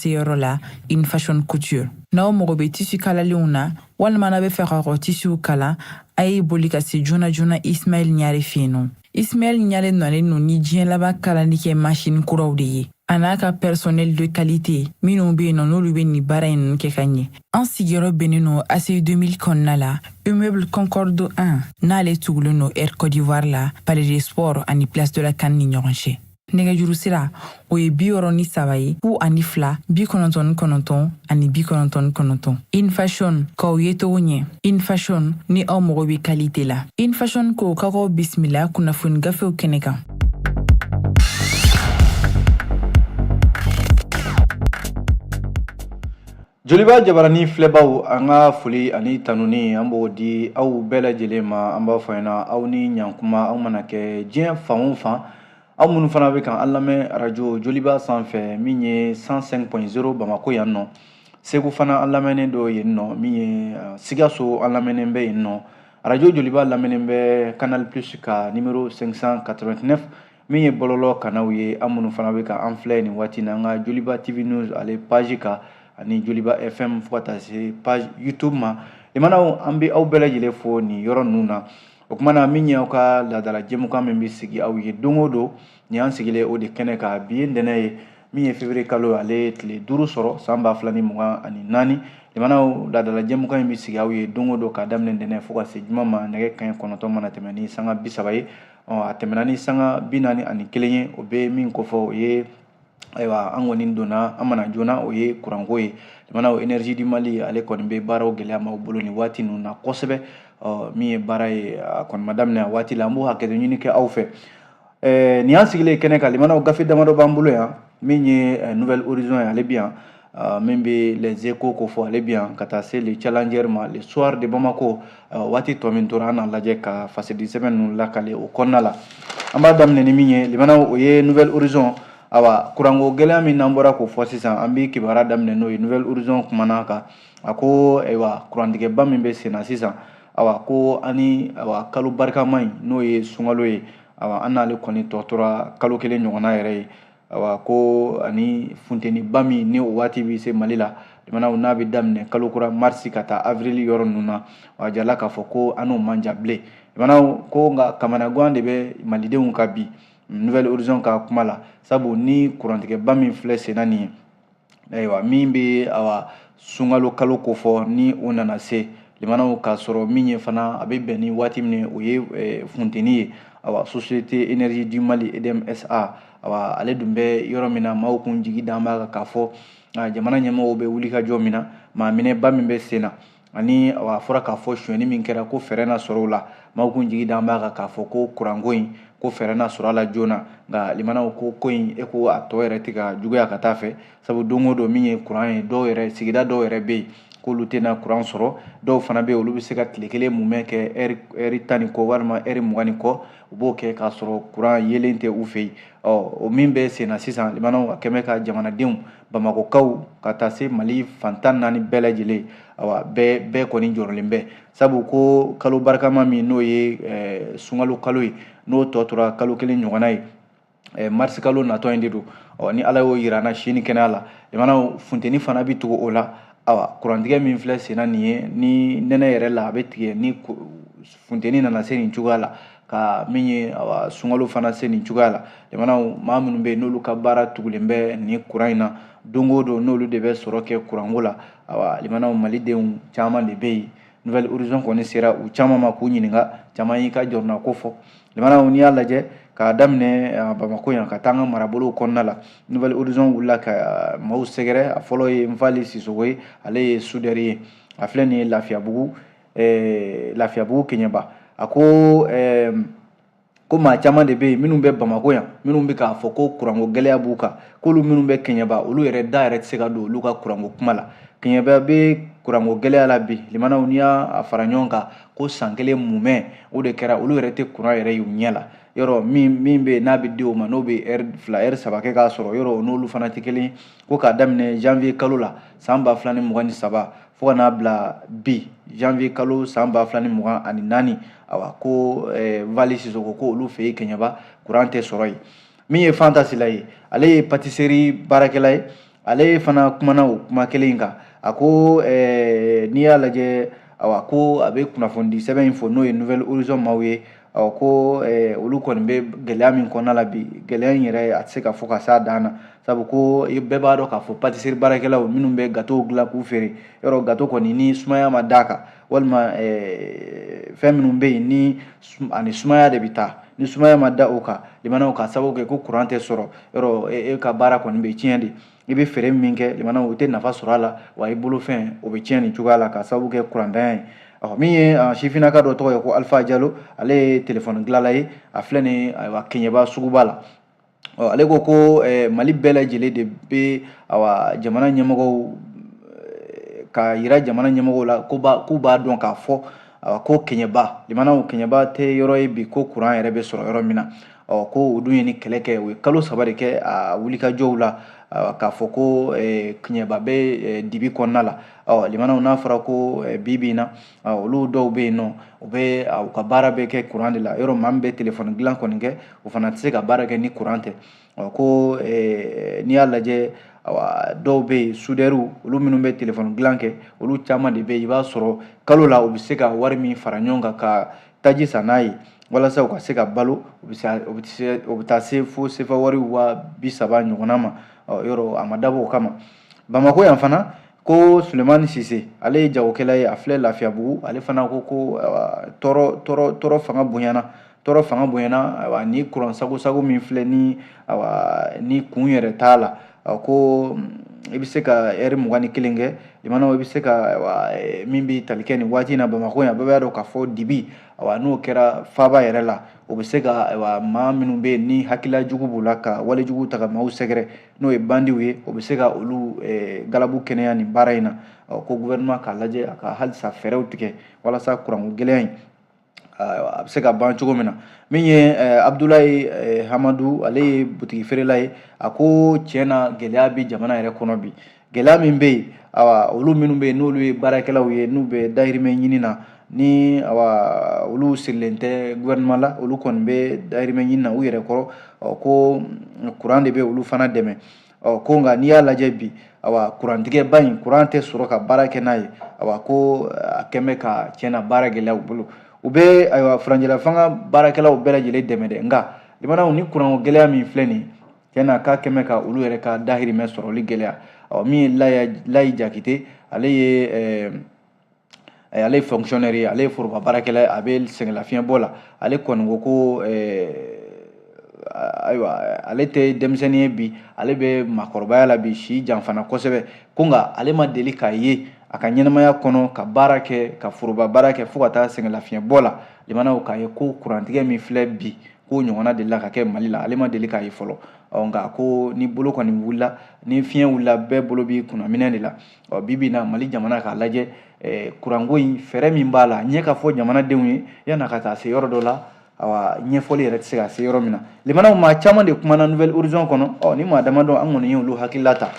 seyɔrɔ la In Fashion Couture. N'aw mago bɛ tissu kalalenw na walima n'aw bɛ fɛ k'aw ka tissuw kala, a ye boli ka se joona joona Ismaël Ɲare fɛ yen nɔ. Ismaël Ɲare nalen don ni diɲɛ laban kalali kɛ machine kuraw de ye, a n'a ka personnel de qualité minnu bɛ yen nɔ, n'olu bɛ nin baara in ninnu kɛ ka ɲɛ. An sigiyɔrɔ bɛnnen don ACI 2000 kɔnɔna la, immeuble Concorde 1, n'ale tugulen don Air Côte d'Ivoire la, Palais des Sports ani Place de la CAN ni ɲɔgɔn cɛ. Nɛgɛjuru sira, o ye 63 ye, 02 99 ani 99. In Fashion, k'aw ye cogo ɲɛ. In Fashion, ni aw mago bɛ qualité la. In Fashion ko k'aw bisimila kunnafoni gafew kɛnɛ kan. Joliba jabarani filɛbaw, an ka foli ani tanuni an b'o di aw bɛɛ lajɛlen ma. An b'a fɔ ɲɛna aw ni ɲankuma, aw mana kɛ diɲɛ fan o fan, aw minnu fana bɛ kan an lamɛn arajo Joliba sanfɛ min ye 105.0 Bamakɔ yan nɔ, Segu fana an lamɛnnen don yen nɔ, min ye Sikaso an lamɛnnen bɛ yen nɔ. Arajo Joliba lamɛnnen bɛ Canal Plus ka numéro 589, min ye bɔlɔlɔ kanaw ye. An minnu fana bɛ ka an filɛ nin waati na an ka Joliba TV News ale page kan ani Joliba FM, fo ka taa se page YouTube ma, limanaw, an bɛ aw bɛɛ lajɛlen fo nin yɔrɔ ninnu na. O kuma na, min ye aw ka laadala jɛmukan min bɛ sigi aw ye don o don, nin y'an sigilen o de kɛnɛ kan. Bi ye ntɛnɛn ye, min ye février kalo ale tile 5 sɔrɔ san 2024. Limanaw, laadala jɛmukan in bɛ sigi aw ye don o don k'a daminɛ ntɛnɛn fo ka se juma ma, nɛgɛ kanɲɛ 9 mana tɛmɛ ni sanga 30 ye. A tɛmɛna ni sanga 41 ye, o bɛ min kofɔ, o ye ayiwa, an kɔni donna an mana joona, o ye kuranko ye. Limanaw, Énergie du Mali ale kɔni bɛ baaraw gɛlɛya maaw bolo nin waati ninnu na kosɛbɛ. Min ye baara ye, a kɔni ma daminɛ a waati la, an b'o hakɛto ɲini kɛ aw fɛ. Nin y'an sigilen kɛnɛ kan. Limanaw, gafe damadɔ b'an bolo yan. Min ye Nouvel Horizon ye, ale bi yan. Min bɛ Les Échos ko fɔ, ale bi yan, ka taa se Le Challenger ma, Le Soir de Bamako. Waati tɔ min tora, an n'a lajɛ ka fasidi sɛbɛn ninnu lakale o kɔnɔna la. An b'a daminɛ ni min ye, limanaw, o ye Nouvel Horizon. Awa, kuranko gɛlɛya min n'an bɔra k'o fɔ sisan, an bɛ kibaruya daminɛ n'o ye. Nouvel Horizon kumana kan, a ko ayiwa, kurantigɛba min bɛ sen na sisan, awa, ko ani awa kalo barikama in, n'o ye sunkalo ye, awa, an n'ale kɔni tɔ tora kalo kelen ɲɔgɔnna yɛrɛ ye. Awa, ko ani funteniba min ni o waati bɛ se Mali la, limanaw, n'a bɛ daminɛ kalo kura marisi ka taa avril yɔrɔ ninnu na, a jala k'a fɔ ko an n'o man jan bilen. Limanaw, ko nka kamanagan de bɛ malidenw ka bi, Nouvel Horizon ka kuma la, sabu ni kurantigɛba min filɛ senna nin ye, ayiwa, min bɛ awa sunkalo kalo kofɔ, ni o nana se, limanaw, k'a sɔrɔ min ye fana a bɛ bɛn ni waati min ye, o ye funteni ye. Awa, Société Énergie du Mali EDM SA, awa, ale dun bɛ yɔrɔ min na, maaw kun jigi dan b'a kan k'a fɔ jamana ɲɛmɔgɔw bɛ wuli ka jɔ min na, maa minɛba min bɛ sen na, ani a fɔra k'a fɔ sonyɛni min kɛra, ko fɛɛrɛ na sɔrɔ o la, maaw kun jigi dan b'a kan k'a fɔ ko kuranko in, ko fɛɛrɛ na sɔrɔ a la joona. Nka limanaw, ko in e ko a tɔ yɛrɛ tɛ ka juguya ka taa fɛ, sabu don o don min ye kuran ye, dɔw yɛrɛ, sigida dɔw yɛrɛ bɛ yen k'olu tɛna kuran sɔrɔ. Dɔw fana bɛ yen, olu bɛ se ka tile kelen mumɛ kɛ, ɛri 10 ni kɔ walima ɛri 20 ni kɔ, u b'o kɛ k'a sɔrɔ kuran yelen tɛ u fɛ yen. Ɔ, o min bɛ sen na sisan, limanaw, a kɛmɛ ka jamanadenw, bamakɔkaw, ka taa se Mali fan 14 bɛɛ lajɛlen, awa, bɛɛ kɔni jɔrɔlen bɛ, sabu ko kalo barikama min n'o ye sunkalo kalo ye, n'o tɔ tora kalo kelen ɲɔgɔnna ye, marisi kalo natɔ in de don. Ɔ, ni Ala y'o yira an na si ni kɛnɛya la, limanaw, funteni fana bɛ tugu o la. Awa, kurantigɛ min filɛ senna nin ye, ni nɛnɛ yɛrɛ la a bɛ tigɛ, ni funteni nana se nin cogoya la, ka min ye awa sunkalo fana se nin cogoya la, limanaw, maa minnu bɛ yen n'olu ka baara tugulen bɛ nin kuran in na don o don, n'olu de bɛ sɔrɔ kɛ kuranko la, awa, limanaw, malidenw caman de bɛ yen. Nouvel Horizon kɔni sera u caman ma k'u ɲininka, caman y'i ka jɔrɔna ko fɔ. Limanaw, n'i y'a lajɛ k'a daminɛ Bamakɔ yan ka taa an ka marabolow kɔnɔna la, Nouvel Horizon wulila ka maaw sɛgɛrɛ. A fɔlɔ ye Nfali Sisoko ye, ale ye soudeur ye, a filɛ nin ye Lafiyabugu Keɲɛba. A ko maa caman de bɛ yen minnu bɛ Bamakɔ yan, minnu bɛ k'a fɔ ko kuranko gɛlɛya b'u kan, k'olu minnu bɛ Keɲɛba, olu yɛrɛ da yɛrɛ tɛ se ka don olu ka kuranko kuma la. Keɲɛba bɛ kuranko gɛlɛya la bi, limanaw, n'i y'a fara ɲɔgɔn kan, ko san kelen mumɛ o de kɛra, olu yɛrɛ tɛ kuran yɛrɛ y'u ɲɛ la. Yɔrɔ min bɛ yen n'a bɛ di o ma, n'o bɛ ɛri 2, ɛri 3 kɛ k'a sɔrɔ, yɔrɔ o n'olu fana tɛ kelen. Ko k'a daminɛ janvier kalo la san 2023 fo ka n'a bila bi janvier kalo san 2024, awa, ko Vali Sisoko ko olu fɛ yen Keɲɛba, kuran tɛ sɔrɔ yen. Min ye Fanta Sila ye, ale ye pâtisserie baarakɛla ye. Ale fana kumana o kuma kelen in kan. A ko n'i y'a lajɛ, awa, ko a bɛ kunnafonidi sɛbɛn in fɔ, n'o ye Nouvel Horizon maaw ye. Ɔ, ko olu kɔni bɛ gɛlɛya min kɔnɔna la bi, gɛlɛya in yɛrɛ, a tɛ se ka fɔ ka s'a dan na, sabu ko bɛɛ b'a dɔn k'a fɔ pâtisserie baarakɛlaw minnu bɛ gâteau dilan k'u feere, yɔrɔ gâteau kɔni, ni sumaya ma d'a kan, walima fɛn minnu bɛ yen ni ani sumaya de bɛ taa, ni sumaya ma da o kan, limanaw, ka sababu kɛ ko kuran tɛ sɔrɔ, yɔrɔ e ka baara kɔni bɛ tiɲɛ de. I bɛ feere min kɛ, limanaw, o tɛ nafa sɔrɔ a la, wa i bolofɛn o bɛ tiɲɛ nin cogoya la, ka sababu kɛ kurantanya ye. Ɔ, min ye sifinnaka dɔ tɔgɔ ye ko Alifa Jalo, ale ye telefɔni dilanla ye, a filɛ nin ye, ayiwa, Keɲeba suguba la. Ɔ, ale ko ko Mali bɛɛ lajɛlen de bɛ, awa, jamana ɲɛmɔgɔw ka yira jamana ɲɛmɔgɔw la k'u b'a dɔn k'a fɔ, awa, ko Keɲeba, limanaw, Keɲeba tɛ yɔrɔ ye bi ko kuran yɛrɛ bɛ sɔrɔ yɔrɔ min na. Ɔ, ko u dun ye ni kɛlɛ kɛ, u ye kalo 3 de kɛ a wulikajɔw la, k'a fɔ ko Keɲeba bɛ dibi kɔnɔna la. Ɔ, limanaw, n'a fɔra ko bi bi in na, olu dɔw bɛ yen nɔ, u bɛ u ka baara bɛ kɛ kuran de la. Yɔrɔ maa min bɛ telefɔni dilan kɔni kɛ, o fana tɛ se ka baara kɛ ni kuran tɛ. Ɔ, ko n'i y'a lajɛ, awa, dɔw bɛ yen, sudɛriw, olu minnu bɛ telefɔni dilan kɛ, olu caman de bɛ yen, i b'a sɔrɔ kalo la u bɛ se ka wari min fara ɲɔgɔn kan ka taji san n'a ye walasa u ka se ka balo, u bɛ taa se fo sefa wari 30.000 ɲɔgɔnna ma. Ɔ, yɔrɔ a ma dabɔ o kama. Bamakɔ yan fana, ko Sulemani Sise, ale ye jagokɛla ye, a filɛ Lafiyabugu. Ale fana ko ko tɔɔrɔ tɔɔrɔ tɔɔrɔ fanga bonyana, tɔɔrɔ fanga bonyana. Ayiwa, ni kuran sago sago min filɛ ni, ayiwa, ni kun yɛrɛ t'a la, ko i bɛ se ka ɛri 21 kɛ, limanaw, i bɛ se ka, ayiwa, min bɛ tali kɛ nin waati in na Bamakɔ yan, bɛɛ b'a dɔn k'a fɔ dibi, ayiwa, n'o kɛra faaba yɛrɛ la, o bɛ se ka, ayiwa, maa minnu bɛ yen ni hakilila jugu b'u la ka wale jugu ta ka maaw sɛgɛrɛ, n'o ye bandiw ye, o bɛ se ka olu galabu kɛnɛya nin baara in na. Ko gouvernement k'a lajɛ, a ka halisa fɛɛrɛw tigɛ walasa kuranko gɛlɛya in a bɛ se ka ban cogo min na. Min ye Abudulayi Hamadu, ale ye butigi feerela ye, a ko tiɲɛ na, gɛlɛya bɛ jamana yɛrɛ kɔnɔ bi. Gɛlɛya min bɛ yen, awa, olu minnu bɛ yen n'olu ye baarakɛlaw ye, n'u bɛ dahirimɛ ɲini na, ni, awa, olu sirilen tɛ gouvernement la, olu kɔni bɛ dahirimɛ ɲini na u yɛrɛ kɔrɔ, ko kuran de bɛ olu fana dɛmɛ. Ɔ, ko nka n'i y'a lajɛ bi, awa, kurantigɛba in, kuran tɛ sɔrɔ ka baara kɛ n'a ye, awa, ko a kɛn bɛ ka tiɲɛna baara gɛlɛya u bolo. U bɛ, ayiwa, furancɛla fanga baarakɛlaw bɛɛ lajɛlen dɛmɛ dɛ, nka limanaw, ni kuranko gɛlɛya min filɛ nin ye, tiɲɛna, k'a kɛn bɛ ka olu yɛrɛ ka dahirimɛ sɔrɔli gɛlɛya. Ɔ, min ye Layi Jakite, ale ye fonctionnaire ye, ale ye foroba baarakɛla ye, a bɛ sɛgɛnlafiɲɛbɔ la. Ale kɔni ko ko ayiwa, ale tɛ denmisɛnnin ye bi, ale bɛ maakɔrɔbaya la bi, si janfana kosɛbɛ, ko nka ale ma deli k'a ye a ka ɲɛnamaya kɔnɔ ka baara kɛ, ka foroba baara kɛ fo ka taa sɛgɛnlafiɲɛbɔ la, limanaw, k'a ye ko kurantigɛ min filɛ bi, ko ɲɔgɔnna delila ka kɛ Mali la, ale ma deli k'a ye fɔlɔ. Ɔ, nka ko ni bolo kɔni wulila, ni fiɲɛ wulila, bɛɛ bolo b'i kunna minɛ de la. Ɔ, bi bi in na, Mali jamana k'a lajɛ kuranko in, fɛɛrɛ min b'a la ɲɛ ka fɔ jamanadenw ye yan'a ka taa se yɔrɔ dɔ la, awa, ɲɛfɔli yɛrɛ tɛ se ka se yɔrɔ min na. Limanaw, maa caman de kumana Nouvel Horizon kɔnɔ. Ɔ, ni maa damadɔ, an kɔni ye olu hakilila ta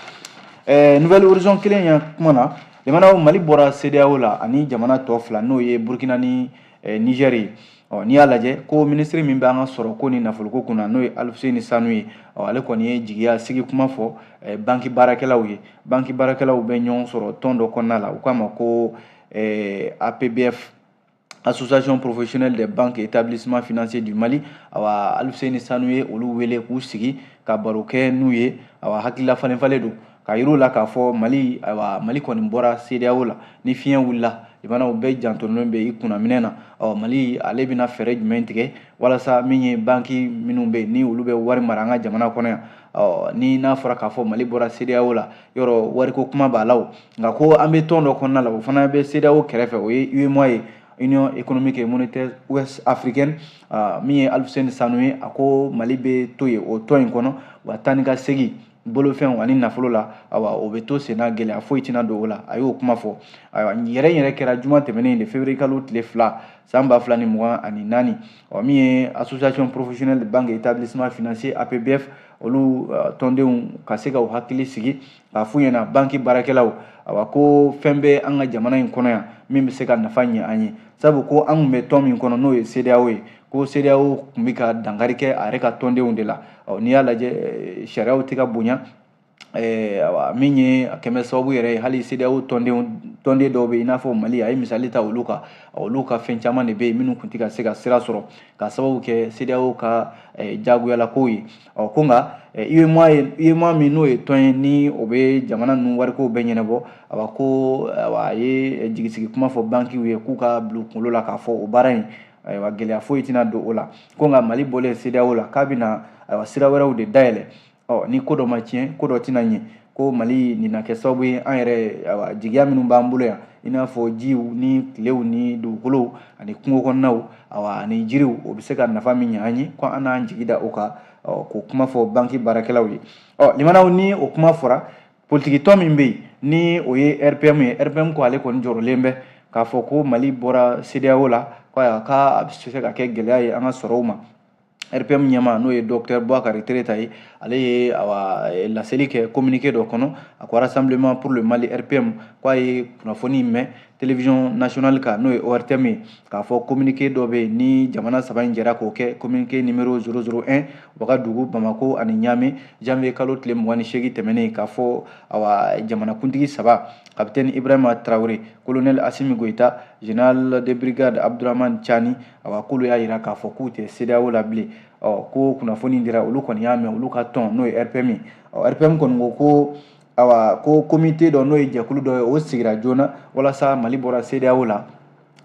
Nouvel Horizon kelen ya kuma na. Limanaw, Mali bɔra CEDEAO la ani jamana tɔ fila, n'o ye Burkina ni Niger ye. Ɔ, n'i y'a lajɛ, ko minisiri min bɛ an ka sɔrɔ ko ni nafoloko kunna, n'o ye Alifuseni Sanu ye, ɔ, ale kɔni ye jigiya sigi kuma fɔ banki baarakɛlaw ye. Banki baarakɛlaw bɛ ɲɔgɔn sɔrɔ tɔn dɔ kɔnɔna la, u k'a ma ko APBF, Association professionnelle des banques et établissements financiers du Mali. Awa, Alifuseni Sanu ye olu wele k'u sigi ka baro kɛ n'u ye. Awa, hakilila falen falen don ka yir'u la k'a fɔ Mali, ayiwa, Mali kɔni bɔra CEDEAO la. Ni fiɲɛ wulila, limanaw, bɛɛ jantolen bɛ i kunna minɛ na. Ɔ, Mali, ale bɛna fɛɛrɛ jumɛn tigɛ walasa min ye banki minnu bɛ yen ni olu bɛ wari mara an ka jamana kɔnɔ yan? Ɔ, ni n'a fɔra k'a fɔ Mali bɔra CEDEAO la, yɔrɔ wariko kuma b'a la o. Nka ko an bɛ tɔn dɔ kɔnɔna la, o fana bɛ CEDEAO kɛrɛfɛ, o ye UEMOA ye, Union économique et monétaire ouest africaine. Min ye Alifuseni Sanu ye, a ko Mali bɛ to yen o tɔn in kɔnɔ, wa taa ni ka segin bolofɛnw ani nafolo la, awa, o bɛ to senna, gɛlɛya foyi tɛna don o la. A y'o kuma fɔ. Ayiwa, yɛrɛ yɛrɛ kɛra juma tɛmɛnen de, février kalo tile 2, san 2024. Ɔ, min ye Association professionnelle de banque et établissement financier, APBF, olu tɔndenw ka se ka u hakili sigi k'a f'u ɲɛna, banki baarakɛlaw, awa, ko fɛn bɛ an ka jamana in kɔnɔ yan min bɛ se ka nafa ɲɛ an ye, sabu ko an tun bɛ tɔn min kɔnɔ, n'o ye CEDEAO ye, ko CEDEAO tun bɛ ka dankari kɛ a yɛrɛ ka tɔndenw de la. Ɔ, n'i y'a lajɛ, sariyaw tɛ ka bonya. Awa min ye a kɛmɛ sababu yɛrɛ ye, hali CEDEAO tɔnden dɔw bɛ yen, i n'a fɔ Mali, a ye misali ta olu kan. Olu ka fɛn caman de bɛ yen minnu tun tɛ ka se ka sira sɔrɔ ka sababu kɛ CEDEAO ka jagoyalako ye. Ɔ ko nka UEMOA ye, UEMOA min n'o ye tɔn ye ni o bɛ jamana ninnu warikow bɛɛ ɲɛnabɔ, awa ko awa a ye jigisigi kuma fɔ bankiw ye k'u ka bila u kunkolo la k'a fɔ o baara in, ayiwa, gɛlɛya foyi tɛna don o la. Ko nka Mali bɔlen CEDEAO la, k'a bɛna ayiwa sira wɛrɛw de dayɛlɛ. Ɔ ni ko dɔ ma tiɲɛ, ko dɔ tɛna ɲɛ. Ko Mali nin na kɛ sababu ye an yɛrɛ, ayiwa, jigiya minnu b'an bolo yan, i n'a fɔ jiw ni tilew ni dugukolow ani kungo kɔnɔnaw, awa ani jiriw, o bɛ se ka nafa min ɲɛ an ye, ko an n'an jigi da o kan. Ɔ k'o kuma fɔ banki baarakɛlaw ye. Ɔ limanaw, ni o kuma fɔra, politiki tɔn min bɛ yen ni o ye RPM ye, RPM ko ale kɔni jɔrɔlen bɛ k'a fɔ ko Mali bɔra CEDEAO la, ko ayiwa k'a bɛ se ka kɛ gɛlɛya ye an ka sɔrɔw ma. RPM ɲɛmaa, n'o ye docteur Boubacar Tereta ye, ale ye awa laseli kɛ communiqué dɔ kɔnɔ. A ko Rassemblement pour le Mali, RPM, ko a ye kunnafoni mɛn télévision nationale kan, n'o ye ORTM ye, k'a fɔ communiqué dɔ bɛ yen ni jamana saba in jɛra k'o kɛ, communiqué numéro 001, Wagadugu, Bamako ani Ɲame, janvier kalo tile 28 tɛmɛnen, k'a fɔ awa jamanakuntigi saba, capitaine Ibrahima Traoré, colonel Assimi Goïta, général de brigade Abdourahmane Tiani, awa k'olu y'a yira k'a fɔ k'u tɛ CEDEAO la bilen. Ɔ ko kunnafoni dira, olu kɔni y'a mɛn olu ka tɔn, n'o ye RPM ye. Ɔ RPM kɔni ko ko awa ko comité dɔ, n'o ye jɛkulu dɔ ye, o sigira joona walasa Mali bɔra CEDEAO la,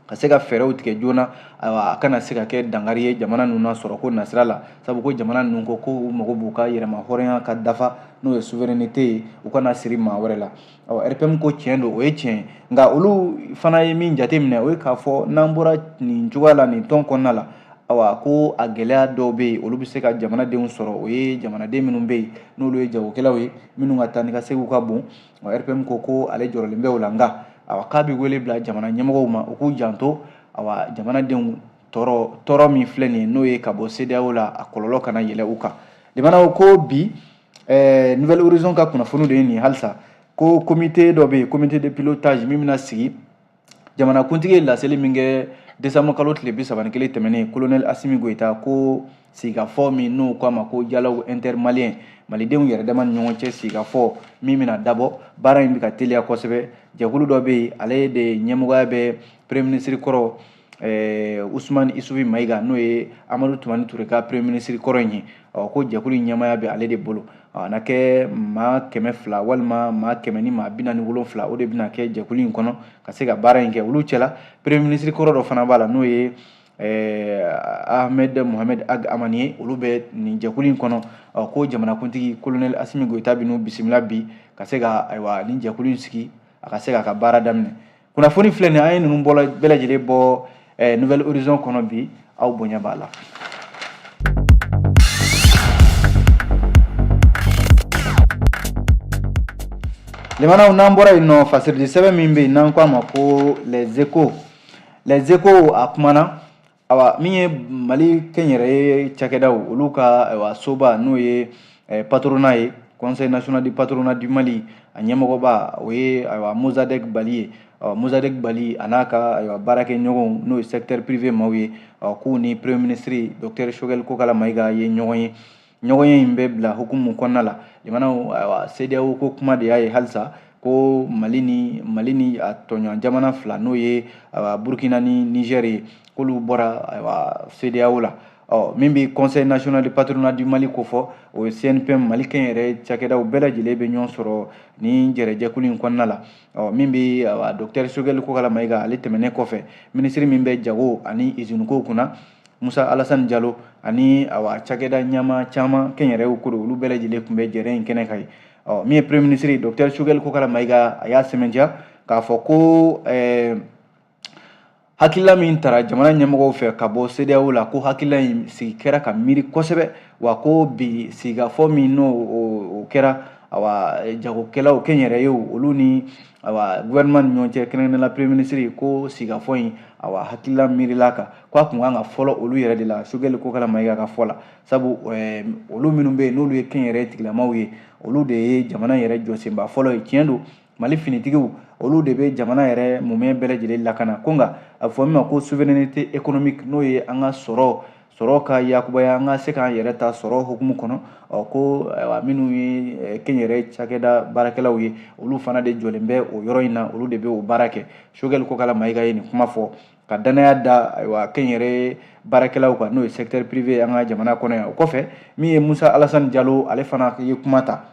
ka se ka fɛɛrɛw tigɛ joona, ayiwa a kana se ka kɛ dankari ye jamana ninnu na sɔrɔko nasira la, sabu ko jamana ninnu ko ko u mago b'u ka yɛrɛma hɔrɔnya ka dafa, n'o ye souveraineté ye, u kana siri maa wɛrɛ la. Ɔ RPM ko tiɲɛ don, o ye tiɲɛ ye, nka olu fana ye min jateminɛ, o ye k'a fɔ n'an bɔra nin cogoya la nin tɔn kɔnɔna la, awa ko a gɛlɛya dɔw bɛ yen, olu bɛ se ka jamanadenw sɔrɔ. O ye jamanaden minnu bɛ yen n'olu ye jagokɛlaw ye, minnu ka taa ni ka seginw ka bon. Ɔ RPM ko ko ale jɔrɔlen bɛ o la, nka awa k'a bɛ wele bila jamana ɲɛmɔgɔw ma, u k'u janto, awa jamanadenw tɔɔrɔ min filɛ nin ye, n'o ye ka bɔ CEDEAO la, a kɔlɔlɔ kana yɛlɛ u kan. Limanaw, ko bi Nouvel Horizon ka kunnafoni de ye nin halisa, ko comité dɔ bɛ yen, comité de pilotage min bɛna sigi. Jamanakuntigi ye laseli min kɛ décembre kalo tile 31 tɛmɛnen, colonel Assimi Goïta, ko sigikafɔ min n'o k'a ma ko dialogue intermalien, malidenw yɛrɛ dama ni ɲɔgɔn cɛ sigikafɔ min bɛna dabɔ, baara in bɛ ka teliya kosɛbɛ. Jɛkulu dɔ bɛ yen, ale de ɲɛmɔgɔya bɛ premier ministre kɔrɔ Usumani Isufi Mayiga, n'o ye Amadu Tumani Ture ka premier ministre kɔrɔ in ye. Ɔ ko jɛkulu in ɲɛmaaya bɛ ale de bolo. A na kɛ maa 200 walima maa 147, o de bɛna kɛ jɛkulu in kɔnɔ ka se ka baara in kɛ. Olu cɛla, premier ministre kɔrɔ dɔ fana b'a la, n'o ye Ahmed Mohamed Ag Amani ye. Olu bɛ nin jɛkulu in kɔnɔ. Ko jamanakuntigi colonel Assimi Goïta bɛ n'u bisimila bi ka se ka ayiwa nin jɛkulu in sigi, a ka se k'a ka baara daminɛ. Kunnafoni filɛ nin, an ye ninnu bɔla bɛɛ lajɛlen bɔ Nouvel Horizon kɔnɔ bi. Aw bonya b'a la. Limanaw, n'an bɔra yen nɔ, fasirili sɛbɛn min bɛ yen n'an ko a ma ko Les Échos, Les Échos a kumana, awa min ye Mali kɛnyɛrɛye cakɛdaw olu ka ayiwa soba, n'o ye patronat ye, Conseil national du patronat du Mali, a ɲɛmɔgɔba o ye ayiwa Mossadek Bali ye. Ɔ Mossadek Bali a n'a ka ayiwa baarakɛɲɔgɔnw, n'o ye secteur privé maaw ye, ɔ k'u ni premier ministre docteur Choguel Kokala Mayiga ye ɲɔgɔn ye. Ɲɔgɔn ye in bɛ bila hukumu kɔnɔna la, limanaw, ayiwa CEDEAO ko kuma de y'a ye halisa, ko Mali ni a tɔɲɔgɔn jamana fila, n'o ye ayiwa Burkina ni Niger ye, k'olu bɔra ayiwa CEDEAO la. Ɔ min bɛ Conseil national du patronat du Mali ko fɔ, o ye CNPM, Mali kɛnyɛrɛye cakɛdaw bɛɛ lajɛlen bɛ ɲɔgɔn sɔrɔ nin jɛrɛjɛkulu in kɔnɔna la. Ɔ min bɛ ayiwa docteur Choguel Kokala Mayiga, ale tɛmɛnen kɔfɛ, minisiri min bɛ jago ani iziniko kunna, Musa Alassane Jalo, ani awa cakɛda ɲɛmaa caman, kɛnyɛrɛyew ko don, olu bɛɛ lajɛlen tun bɛ jɛrɛ in kɛnɛ kan yen. Ɔ min ye premier ministre docteur Choguel Kokala Mayiga, a y'a sɛmɛntiya k'a fɔ ko hakilila min tara jamana ɲɛmɔgɔw fɛ ka bɔ CEDEAO la, ko hakilila in sigi kɛra ka miiri kosɛbɛ, wa ko bi sigikafɔ min n'o o kɛra, awa jagokɛlaw kɛnyɛrɛyew olu ni awa gouvernement ni ɲɔgɔn cɛ, kɛrɛnkɛrɛnnenya la premier ministre, ko sigikafɔ in awa hakilila miirila kan, ko a kun kan ka fɔlɔ olu yɛrɛ de la, Choguel Kokala Mayiga ka fɔ la, sabu olu minnu bɛ yen n'olu ye kɛnyɛrɛye tigilamaw ye, olu de ye jamana yɛrɛ jɔsenba fɔlɔ ye. Tiɲɛ don, Mali finitigiw olu de bɛ jamana yɛrɛ mumɛ bɛɛ lajɛlen lakana, ko nka a bɛ fɔ min ma ko souveraineté économique, n'o ye an ka sɔrɔ Sɔrɔ ka yakubaya, an ka se k'an yɛrɛ ta sɔrɔ hukumu kɔnɔ. Ɔ ko ayiwa, minnu ye kɛnyɛrɛ cakɛda baarakɛlaw ye, olu fana de jɔlen bɛ o yɔrɔ in na, olu de bɛ o baara kɛ. Choguel Kokalla Maïga ye nin kuma fɔ ka danaya da ayiwa kɛnyɛrɛ baarakɛlaw kan, n'o ye secteur privé an ka jamana kɔnɔ yan. O kɔfɛ, min ye Musa Alasani Jalo, ale fana ye kuma ta.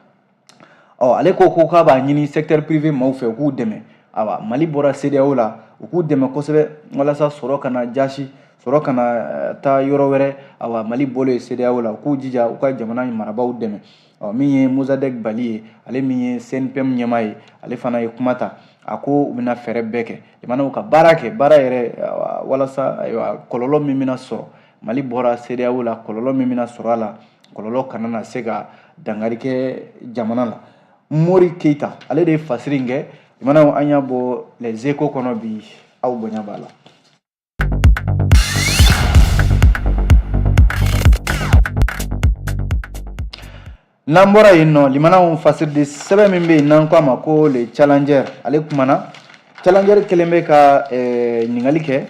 Ɔ ale ko k'a b'a ɲini secteur privé maaw fɛ, u k'u dɛmɛ. Awa, Mali bɔra CEDEAO la, u k'u dɛmɛ kosɛbɛ walasa sɔrɔ kana jasi, sɔrɔ kana taa yɔrɔ wɛrɛ. Awa, Mali bɔlen CEDEAO la, u k'u jija u ka jamana in marabaaw dɛmɛ. Ɔ min ye Mossadeck Bally ye, ale min ye CNPM ɲɛmaa ye, ale fana ye kuma ta. A ko u bɛna fɛɛrɛ bɛɛ kɛ jamanaw ka baara kɛ baara yɛrɛ walasa ayiwa kɔlɔlɔ min bɛna sɔrɔ, Mali bɔra CEDEAO la, kɔlɔlɔ min bɛna sɔrɔ a la, kɔlɔlɔ kana na se ka dankari kɛ jamana la. Mori Keyita, ale de ye fasiri in kɛ. Jamanaw, an y'a bɔ Les Échos kɔnɔ bi, aw bonya b'a la. N'an bɔra yen nɔ, limanaw, fasiridi sɛbɛn min bɛ yen n'an ko a ma ko Le Challenger, ale kumana. Challenger kɛlen bɛ ka ɲininkali kɛ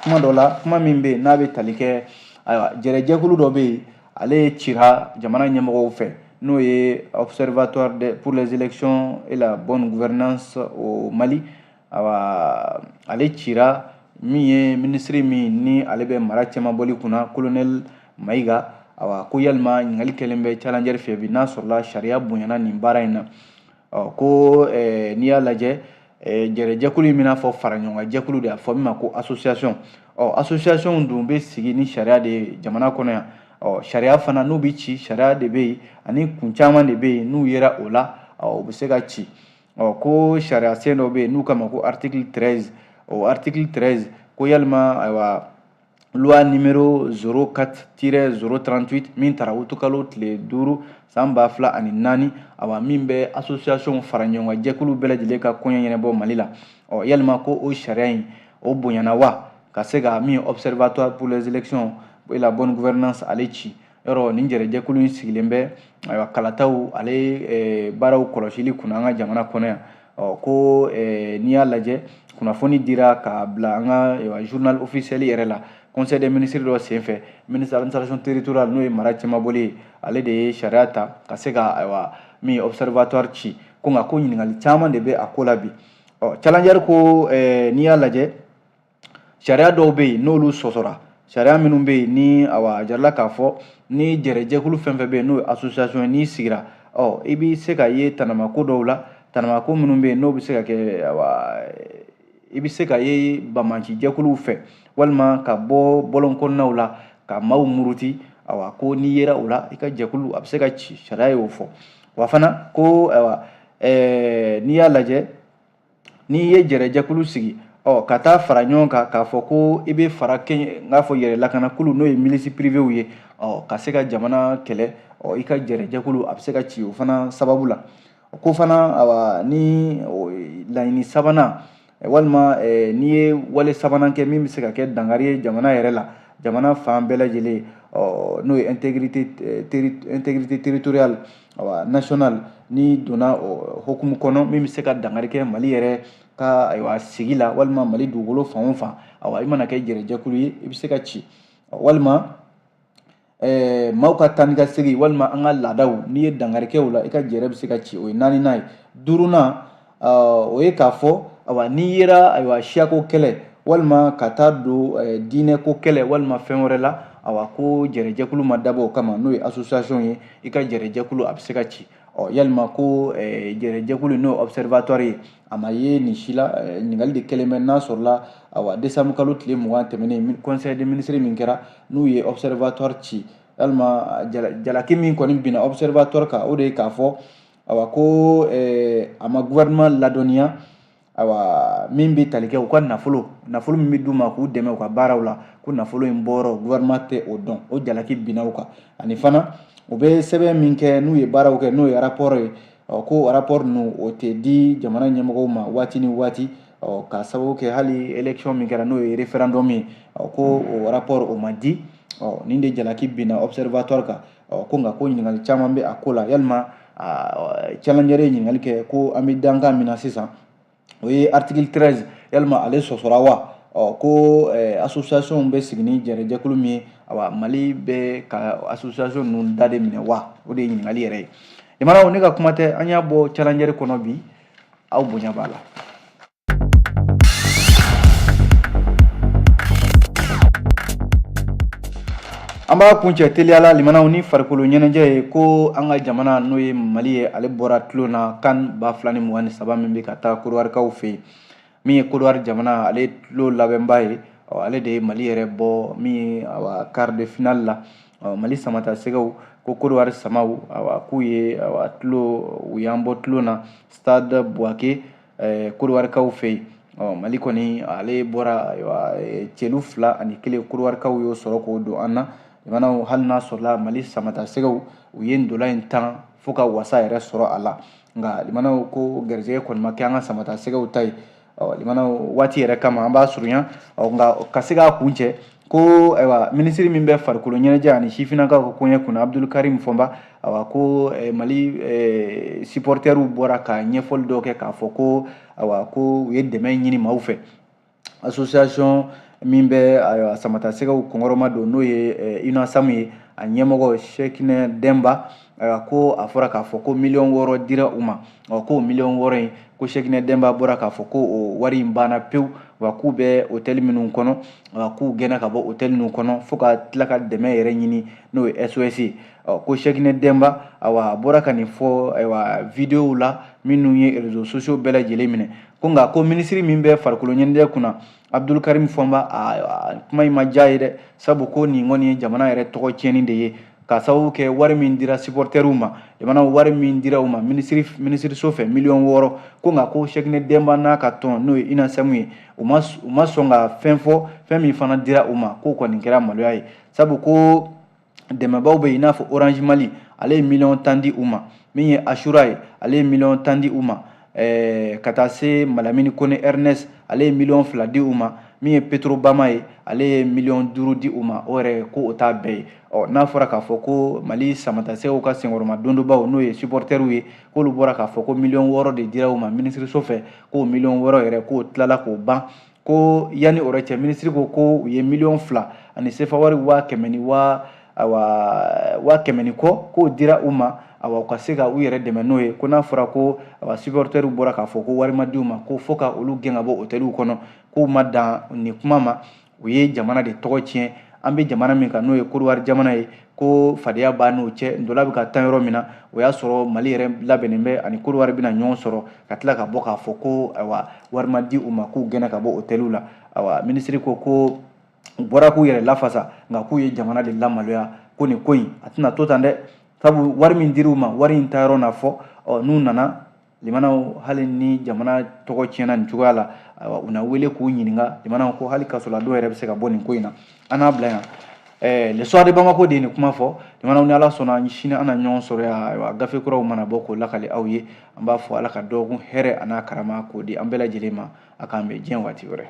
kuma dɔ la, kuma min bɛ yen n'a bɛ tali kɛ ayiwa jɛrɛjɛkulu dɔ bɛ yen, ale cira jamana ɲɛmɔgɔw fɛ, n'o ye Observatoire pour les élections et la bonne gouvernance au Mali. Awa, ale cira min ye minisiri min ni ale bɛ mara cɛmabɔli kunna, colonel Mayiga. Awa, ko yalima ɲininkali kɛlen bɛ Challenger fɛ bi, n'a sɔrɔla sariya bonyana nin baara in na. Ɔ ko n'i y'a lajɛ, jɛrɛjɛkulu in bɛna fɔ faraɲɔgɔnkan jɛkulu de, a fɔ min ma ko association. Ɔ association dun bɛ sigi ni sariya de ye jamana kɔnɔ yan. Ɔ sariya fana n'u bɛ ci, sariya de bɛ yen ani kun caman de bɛ yen n'u yera o la, ɔ u bɛ se ka ci. Ɔ ko sariya sen dɔ bɛ yen n'u k'a ma ko article 13. O article 13 ko yalima ayiwa loi numéro 04-038 min tara utukalo tile 5 san 2004, awa min bɛ association fara ɲɔgɔn jɛkulu bɛɛ lajɛlen ka koɲɛ ɲɛnabɔ Mali la. Ɔ yalima ko o sariya in o bonyana wa, ka se ka min Observatoire pour les élections et la bonne gouvernance ale ci? Yɔrɔ nin jɛrɛjɛkulu in sigilen bɛ ayiwa kalataw ale baaraw kɔlɔsili kunna an ka jamana kɔnɔ yan. Ɔ ko n'i y'a lajɛ, kunnafoni dira k'a bila an ka journal officiel yɛrɛ la, conseil des ministres dɔ senfɛ, ministre de l'administration territoriale, n'o ye mara cɛmabɔli ye, ale de ye sariya ta ka se ka ayiwa min ye observatoire ci. Ko nka ko ɲininkali caman de bɛ a ko la bi. Ɔ Challenger ko n'i y'a lajɛ, sariya dɔw bɛ yen n'olu sɔsɔra, sariya minnu bɛ yen ni awa a jirala k'a fɔ ni jɛrɛjɛkulu fɛn fɛn bɛ yen n'o ye association ye, n'i sigira, ɔ i bɛ se ka ye tanamako dɔw la, tanamako minnu bɛ yen n'o bɛ se ka kɛ awa i bɛ se ka ye banbaanci jɛkuluw fɛ walima ka bɔ bɔlɔn kɔnɔnaw la ka maaw muruti. Awa ko n'i yera o la, i ka jɛkulu a bɛ se ka ci, sariya y'o fɔ. Wa fana ko ayiwa n'i y'a lajɛ, n'i ye jɛrɛjɛkulu sigi, ɔ ka taa fara ɲɔgɔn kan k'a fɔ ko i bɛ fara n k'a fɔ yɛrɛ lakanakulu, n'o ye milice privéw ye, ɔ ka se ka jamana kɛlɛ, ɔ i ka jɛrɛjɛkulu a bɛ se ka ci o fana sababu la. Ko fana awa ni laɲini sabanan walima n'i ye wale sabanan kɛ min bɛ se ka kɛ dankari ye jamana yɛrɛ la, jamana fan bɛɛ lajɛlen, ɔ n'o ye intégrité territoriale awa nationale, n'i donna o hukumu kɔnɔ min bɛ se ka dankari kɛ Mali yɛrɛ ka ayiwa sigi la walima Mali dugukolo fan o fan, awa i mana kɛ jɛrɛjɛkulu ye, i bɛ se ka ci. Walima maaw ka taa ni ka segin walima an ka laadaw, n'i ye dankari kɛ o la, i ka jɛrɛ bɛ se ka ci. O ye naaninan ye. Duurunan, o ye k'a fɔ awa n'i yera ayiwa siyako kɛlɛ walima ka taa don diinɛko kɛlɛ walima fɛn wɛrɛ la, awa ko jɛrɛjɛkulu ma dabɔ o kama, n'o ye association ye, i ka jɛrɛjɛkulu a bɛ se ka ci. Ɔ yalima ko jɛrɛjɛkulu, n'o ye observatoire ye, a ma ye nin si la. Ɲininkali de kɛlen bɛ n'a sɔrɔla awa décembre kalo tile 20 tɛmɛnen, conseil des ministres min kɛra, n'u ye observatoire ci, yalima jalaki min kɔni binna observatoire kan, o de ye k'a fɔ awa ko a ma gouvernement ladɔnniya awa min bɛ tali kɛ u ka nafolo min bɛ d'u ma k'u dɛmɛ u ka baaraw la, ko nafolo in bɔyɔrɔ gouvernement tɛ o dɔn, o jalaki binna u kan. Ani fana u bɛ sɛbɛn min kɛ n'u ye baaraw kɛ, n'o ye rapport ye, ɔ ko rapport ninnu o tɛ di jamana ɲɛmɔgɔw ma waati ni waati. Ɔ ka sababu kɛ hali élection min kɛra, n'o ye référendum ye, ɔ ko o rapport o ma di. Ɔ nin de jalaki binna observatoire kan. Ɔ ko nka ko ɲininkali caman bɛ a ko la. Yalima Challenger ye ɲininkali kɛ ko an bɛ dankan min na sisan, o ye article 13, yalima ale sɔsɔra wa? Ɔ ko association bɛ sigi ni jɛrɛjɛkulu min ye, awa Mali bɛ ka association ninnu da de minɛ wa? O de ye ɲininkali yɛrɛ ye. Limanaw, ne ka kuma tɛ, an y'a bɔ Challenger kɔnɔ bi, aw bonya b'a la. An b'a kuncɛ teliya la, limanaw, ni farikolo ɲɛnajɛ ye. Ko an ka jamana, n'o ye Mali ye, ale bɔra tulon na CAN 2023 min bɛ ka taa Kodiwarikaw fɛ yen. Min ye Kodiwari jamana, ale ye tulon labɛnba ye, ale de ye Mali yɛrɛ bɔ min ye awa quart de finale la. Mali samata sɛgɛw ko Kodiwari samaw, awa k'u ye awa tulon, u y'an bɔ tulon na stade Bouaké, Kodiwarikaw fɛ yen. Mali kɔni ale bɔra ayiwa celu 2-1, Kodiwarikaw y'o sɔrɔ k'o don an na. Limanaw, hali n'a sɔrɔla Mali samata sɛgɛw u ye ndola in tan fo ka wasa yɛrɛ sɔrɔ a la, nka limanaw, ko garijɛgɛ kɔni ma kɛ an ka samata sɛgɛw ta ye. Limanaw, waati yɛrɛ kama an b'a surunya, nka ka se k'a kuncɛ ko ayiwa minisiri min bɛ farikolo ɲɛnajɛ ani sifinnakaw ka koɲɛ kunna, Abdul Karim Fɔnba, ayiwa ko Mali supporteriw bɔra ka ɲɛfɔli dɔ kɛ k'a fɔ ko ayiwa ko u ye dɛmɛ ɲini maaw fɛ. Association min bɛ ayiwa samata sɛgɛw kɔnkɔrɔma don, n'o ye UNASAM ye, a ɲɛmɔgɔ Sɛkinɛ Denba, ayiwa ko a fɔra k'a fɔ ko miliyɔn 6 dira u ma. Ɔ ko miliyɔn 6 in, ko Sɛkinɛ Denba bɔra k'a fɔ ko o wari in banna pewu, wa k'u bɛ hôtel minnu kɔnɔ, wa k'u gɛnna ka bɔ hôtel ninnu kɔnɔ fo ka tila ka dɛmɛ yɛrɛ ɲini, n'o ye SOS ye. Ɔ ko Sɛkinɛ Denba, ayiwa, a bɔra ka nin fɔ ayiwa vidéo la minnu ye réseaux sociaux bɛɛ lajɛlen minɛ. Ko nka ko minisiri min bɛ farikolo ɲɛnajɛ kunna, Abdul Karim Fɔnba, a kuma in ma diya ye dɛ, sabu ko nin kɔni ye jamana yɛrɛ tɔgɔ tiɲɛni de ye, ka sababu kɛ wari min dira supporteriw ma. Jamana wari min dira u ma minisiriso fɛ, miliyɔn 6, ko nka ko Sɛkinɛ Denba n'a ka tɔn, n'o ye UNASAM ye, u ma sɔn ka fɛn fɔ. Fɛn min fana dira u ma, k'o kɔni kɛra maloya ye, sabu ko dɛmɛbaw bɛ yen, i n'a fɔ Orange Mali, ale ye miliyɔn 10 di u ma, min ye Asura ye, ale ye miliyɔn 10 di u ma, ka taa se Malamini Kone Ernest, ale ye miliyɔn 2 di u ma, min ye Petrobama ye, ale ye miliyɔn 5 di u ma. O yɛrɛ ko o t'a bɛɛ ye. Ɔ n'a fɔra k'a fɔ ko Mali samatasɛgɛw ka senkɔrɔma dondobaw, n'o ye supporteriw ye, k'olu bɔra k'a fɔ ko miliyɔn 6 de dira u ma minisiriso fɛ, k'o miliyɔn 6 yɛrɛ k'o tilala k'o ban, ko yanni o yɛrɛ cɛ, minisiri ko ko u ye miliyɔn 2 ani sefa wari waa kɛmɛ ni waa awa 100 ni kɔ k'o dira u ma, awa u ka se ka u yɛrɛ dɛmɛ n'o ye. Ko n'a fɔra ko awa supporteriw bɔra k'a fɔ ko wari ma di u ma, ko fo ka olu gɛn ka bɔ hôteliw kɔnɔ, k'u ma dan nin kuma ma, u ye jamana de tɔgɔ tiɲɛ. An bɛ jamana min kan, n'o ye Kodiwari jamana ye, ko fadenya b'a n'o cɛ, ndola bɛ ka tan yɔrɔ min na, o y'a sɔrɔ Mali yɛrɛ labɛnnen bɛ ani Kodiwari bɛna ɲɔgɔn sɔrɔ, ka tila ka bɔ k'a fɔ ko ayiwa wari ma di u ma, k'u gɛnna ka bɔ hôteliw la. Ayiwa minisiri ko ko u bɔra k'u yɛrɛ lafasa, nka k'u ye jamana de lamaloya, ko nin ko in a tɛna to tan dɛ, sabu wari min dir'u ma, wari in taayɔrɔ na fɔ. Ɔ n'u nana, limanaw, hali ni jamana tɔgɔ tiɲɛna nin cogoya la, ayiwa u na wele k'u ɲininka. Limanaw, ko hali kasoladon yɛrɛ bɛ se ka bɔ nin ko in na. An n'a bila yan. Le Soir de Bamako de ye nin kuma fɔ. Limanaw, ni Ala sɔnna, sini an na ɲɔgɔn sɔrɔ yan. Ayiwa gafe kuraw mana bɔ k'o lakale aw ye. An b'a fɔ Ala ka dɔgɔkun hɛrɛ a n'a karama k'o di an bɛɛ lajɛlen ma. A k'an bɛn diɲɛ waati wɛrɛ.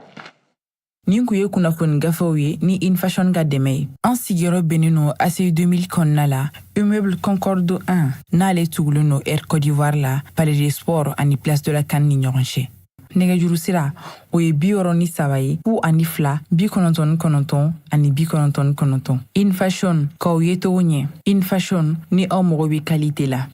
Nin kun ye kunnafoni gafew ye ni InFashion ka dɛmɛ ye. An sigiyɔrɔ bɛnnen no ACI 2000 kɔnɔna la, immeuble Concorde 1, n'ale tugulen no Air Côte d'Ivoire la, Palais des Sports ani Place de la CAN ni ɲɔgɔn cɛ. Nɛgɛjuru sira o ye 63 ye, 02 99 ani 99. InFashion, k'aw ye cogo ɲɛ. InFashion, ni aw mago bɛ qualité la.